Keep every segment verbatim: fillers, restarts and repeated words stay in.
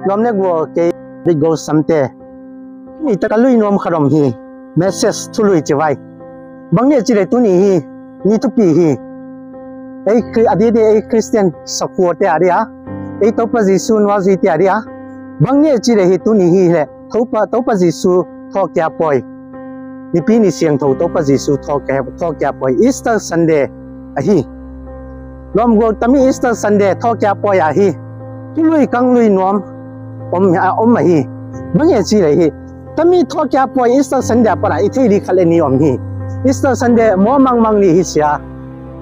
Lawm le gual, kei Big Goal Samte. Ni ta ka lui nuam khat om hi. Message thului ci vai. Bang ni a ci le tuni hi, ni thupi hi. Ei Khri-, a di di ei Christian sakhuate a dia, ei Topa Jesu nuazui te a dia. Bang ni a ci le hi tuni hi le, Topa, Topa Jesu thawhkia pawi. Nipi ni siangtho Topa Jesu thawhkia, thawhkia pawi. Easter Sunday ahi. Lawm gual, tami Easter Sunday thawhkia pawi ahi. Thului kang lui nuam om, a, om ahi. Bang e ci le hi. Tami thawhkia pawi Easter Sunday a pat a i thei li khat le ni om hi. Easter Sunday maw mangmang ni hi sia.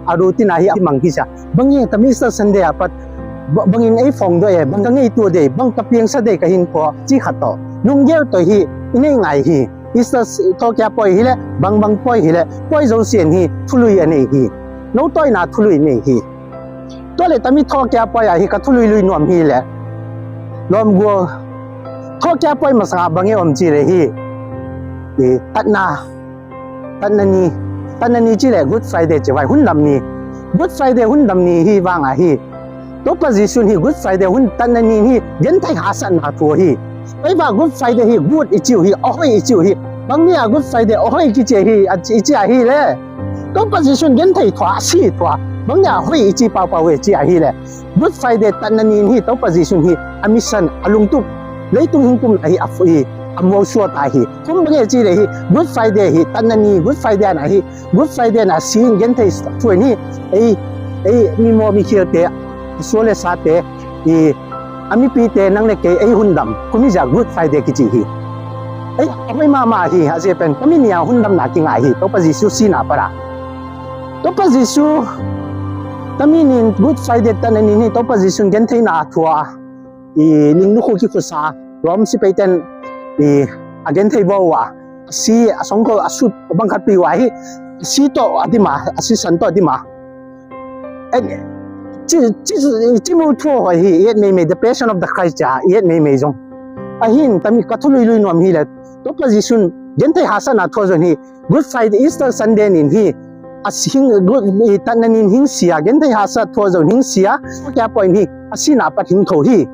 A routine a hi a mang hi sia. Bang e tami Easter Sunday a pat ba-, bangin ei phawng do e, bang ka ngei tua de, bang ka piangsa de ka hin paw, ci khat tawh. Lunggel tawh hi, i nei ngai hi. Easter s-, thawhkia pawi hi le, bang bang pawi hi le, pawi zo sian hi, thului a nei hi. No tawina thului nei hi. Tua le tami thawhkia pawi a hi ka thului lui nuam hi le. Lawm gual. Thawhkia pawi masanga bang e om ci le hi. I, tatna. Tatna ni. Tatna ni ci le Good Friday ci vai hun dam ni. Good Friday hun dam ni hi vang a hi. Topa Jesu hi Good Friday hun tatna ni hi genthei hasatna thu hi. Ei va Good Friday hi good i ci uh hi, a hoih i ci uh hi. Bang ni a Good Friday a hoih kici hi, a ci, i ci a hi le. Topa Jesu genthei thua, a si thua. Bang ni a hoih i ci paupau e ci a hi le. Good Friday tatna ni hi Topa Jesu hi a mission a lungtup. Leitung hing kum a hi a fu hi a mual suat a hi. Kum bang e ci le hi Good Friday hi tatna ni Good Friday na hi. Good Friday na si in genthei thua hi. Ei, ei mi maw mi khial te, sual le sa te, i, a mipite nang le kei ei hun dam. Kumi zia Good Friday kici hi. Ei, a hoih mahmah hi, a zia pen, tami ni a hun damna kingai hi, Topa Jesu sina pat a. Topa Jesu, tami ni Good Friday tatna ni hi, Topa Jesu gentheina thua, i, ling lukhu kikhusa, Rom sipeiten, i, a genthei baw ua, a si, a songko, a sut, a bang khat pi ua hi, a si tawh a dim a, a sisan tawh a dim a. En, ci, ci, ci mu thua hoih hi, i et meimei, The Passion of the Christ cia, i et meimei zong. A hin, tami ka thului lui nuam hi le, Topa Jesu genthei hasatna thua zong hi, Good Friday, Easter Sunday nin hi, a si hing, good, i tatna nin hing sia, genthei hasat thua zong hing sia, kia pawi hi, a sina pat hing tho hi.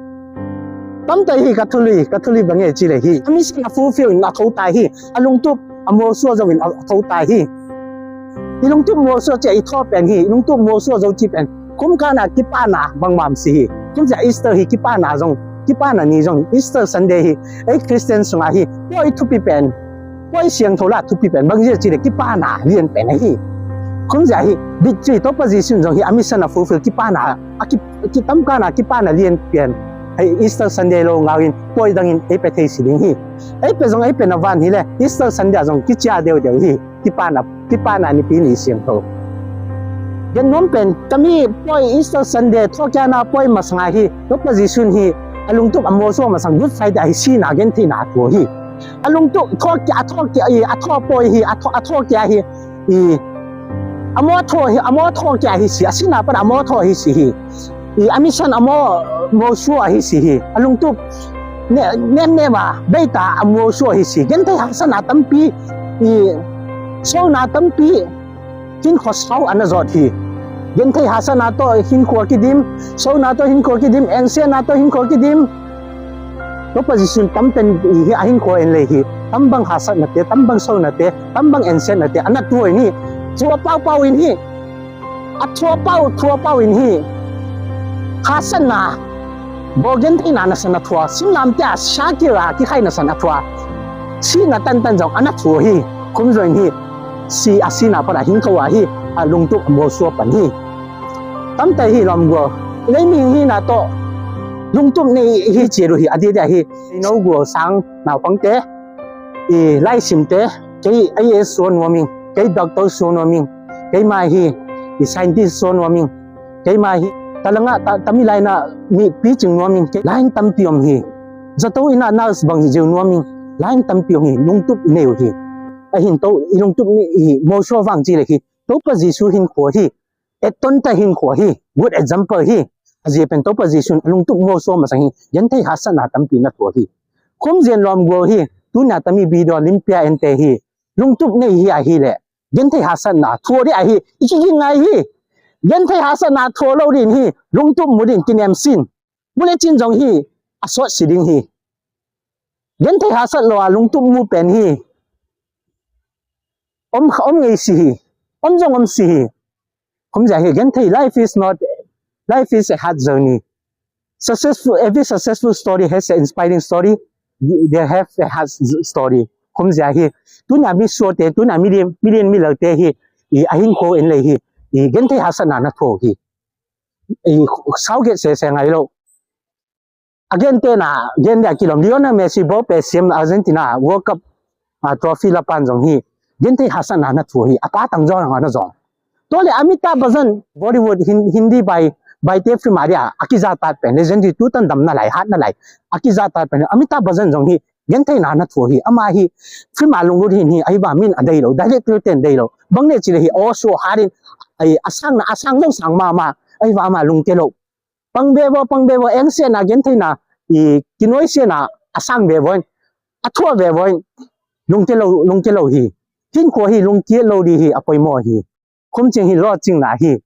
Tamta hi ka thului, ka thului bang e ci le hi. A mission a fulfill in a tho ta hi, a lungtup a mualsua zo in a tho ta hi. I lungtup mualsua cia i thaw pen hi, i lungtup mualsua zo ci pen. Kum kana kipana bangmah si hi. Kum cia Easter hi kipana zong, kipana ni zong, Easter Sunday hi. Ei Christian sunga hi, pawi thupi pen. Pawi siangtho la thupi pen, bang zia ci le kipana lian pen ahi. Kum zia hi, victory, Topa Jesu zong hi, a mission a fulfill kipana, a ki, ki tamkana kipana lian pen. Hei Easter Sunday lo ngau in, pawi dangin, ei pe thei si ding hi. Ei pe zong, ei pe na van hi le, Easter Sunday zong kicia deu deu hi. Kipana, kipana nipi ni siangtho. Gen nuam pen, tami pawi Easter Sunday, thawhkiana pawi masanga hi, Topa Jesu hi, a lungtup a mualsua masang Good Friday ahi sina gentheina thua hi. A lungtup thawhkia, a thawhkia, a thawh pawi hi, a thawh, a thawhkia hi, i, a maw thaw hi, a maw thawhkia hi si, a sina pat a maw thaw hi si hi. I, a mission a maw, maw sua hi si hi. A lungtup ne, nem nem a, beita a maw sua hi si. Genthei hasana tampi, i, sona tampi, hinkhua sau ana zot hi. Genthei hasana tawh hinkhua kidim, sona tawh hinkhua kidim, ensiana tawh hinkhua kidim. Topa Jesu tampen hi a hinkhua en lei hi. Tambang hasatnate, tambang sonate, tambang ensiatnate, ana tuai ni. Thua paupau in hi. A thua pau, thua pau in hi. Hasatna, baw gentheina nasana thua, simlamte a sakil a kikhai nasana thua. Sina tantan zong ana thua hi. Kum zong hi. Si a sina pana hingtho a hi, a lungtup a mualsua pan hi. Tamta hi lawm gual. Leiming hina tawh lungtup nei hi cia uh hi, a diadia hi. Ei no gual sang naupangte, i laisimte, kei I A S suan nuaming, kei doctor suan nuaming, kei mai hi, i scientist suan nuaming, kei mai hi, talanga, ta, tami laina mi picing nuaming, kei lain tampi om hi. Zato ina nurse bang hi zeu nuaming, lain tampi om hi, lungtup i nei uh hi. A hin to, i lungtup ni i hi, mawsua vang ci le hi, Topa Jesu hinkhua hi, ettonta hinkhua hi, good example hi, a zia pen Topa Jesu a lungtup mawsua masang hi, genthei hasatna tampi na thua hi. Khumzian lawm gual hi, tuna tami bidaw limpia ente hi, lungtup nei hi ahi le, genthei hasatna thua di ahi, i kiging ngai hi, genthei hasatna thua lo din hi, lungtup mu din kinem sin. Bulecin zong hi, a suat si ding hi. Genthei hahsat lo a lungtup mu pen hi. Om, om ngei si hi. Om zong om si hi. Khumzia hi, genthei, life is not, life is a hard journey. Successful, every successful story has an inspiring story. They have a hard story. Khumzia hi, tuna mi suate, tuna mi lian, mi lian mi lote hi, i a hing ko en lei hi, i genthei hahsatna na thuah hi. I sau get se se ngai lo. A gente na, gente a kilom Lionel Messi bawlpeh siam Argentina World Cup, ah, trophy la pan zong hi. Genthei hahsatna na thuah hi. A pa tang zong na zong. Tua le Amitabh Bachchan Bollywood Hin-, Hindi bai, baite film a dia a kizatat pen legendary, tutan dam na lai, hat na lai. A kizatat pen Amitabh Bachchan zong hi. Gentheina na thuah hi. Ama hi film a lunglut hin hi. Ahi va min a dei lo. Director ten dei lo. Bang ne ci le hi. Aw suah hat in. Ai, a sang na, a sang zong sang mama. Ahi va ama lungke lo. Pang be vo, pang be vo, engsiatna, gentheina, i kinuaisiatna a sang be vo in, a thuah be vo in, lungke lo, lungke lo hi. Hinkhua hi, lungke lo di hi, a poimawh hi. Khumciang hi, lawhcinna hi,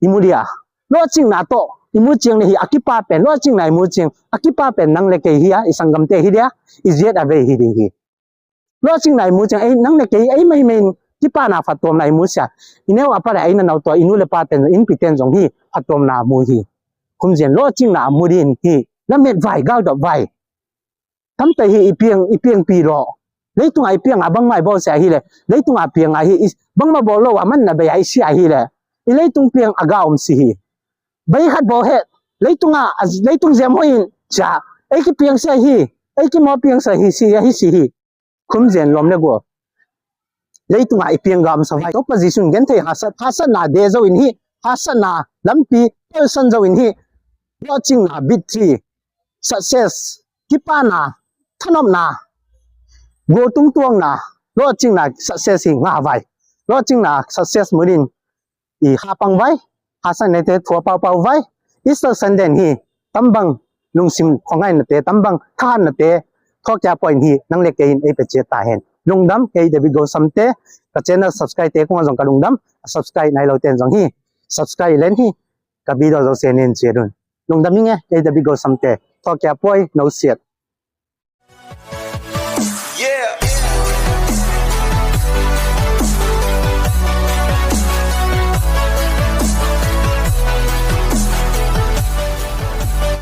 i mu dia. Lawhcinna tawh i mu ciang le hi, a kipa pen, lawhcinna i mu ciang a kipa pen nang le kei hi a, i sanggamte hi dia, i ziat a vei hi ding hi. Lawhcinna i mu ciang, ei, nang le kei, ei maimai in kipana phattuamna i mu sia. I neu a pa le ei na nau tua, i nu le pa ten, innpi ten zong hi, phattuamna mu hi. Khumzia in lawhcinna a mu din hi. Lamet vai, galdop vai. Tamte hi i piang, i piangpi law. Leitunga i pianga bangmah i bawl sia hi le. Leitunga pianga hi, i, bangmah bawl lo a manna bei a i sia hi le. I leitung piang a ga om si hi. Bei khat bawl he. Leitunga, a, leitung ziam hoih in sia. Ei kipiang sia hi. Ei kimawl piang sia hi, si hi, si hi. Khumzia in lawm le gual. Leitunga i piang gam sa vai. Topa Jesu in genthei hahsat, hahsatna de zo in hi, hahsatna lampi tolsan zo in hi. Lawhcinna, victory, success, kipana, thanopna, gual tungtuangna, lawhcinna, success hi ngah vai. Lawhcinna, success mu din i hapang vai, hahsatnate thua paupau vai. Easter Sunday in hi, tambang lungsim khuangainate, tambang thahatnate, thuakia pua in hi, nang le kei in ei pia ciat ta hen. Lungdam, kei David Gosam te, ka channel subscribe te kong zong ka lungdam, a subscribe nai lo ten zong hi, subscribe len hi, ka video zo se nen ciat un. Lungdam hi nge, kei David Gosam te, thuakia pua, no siat.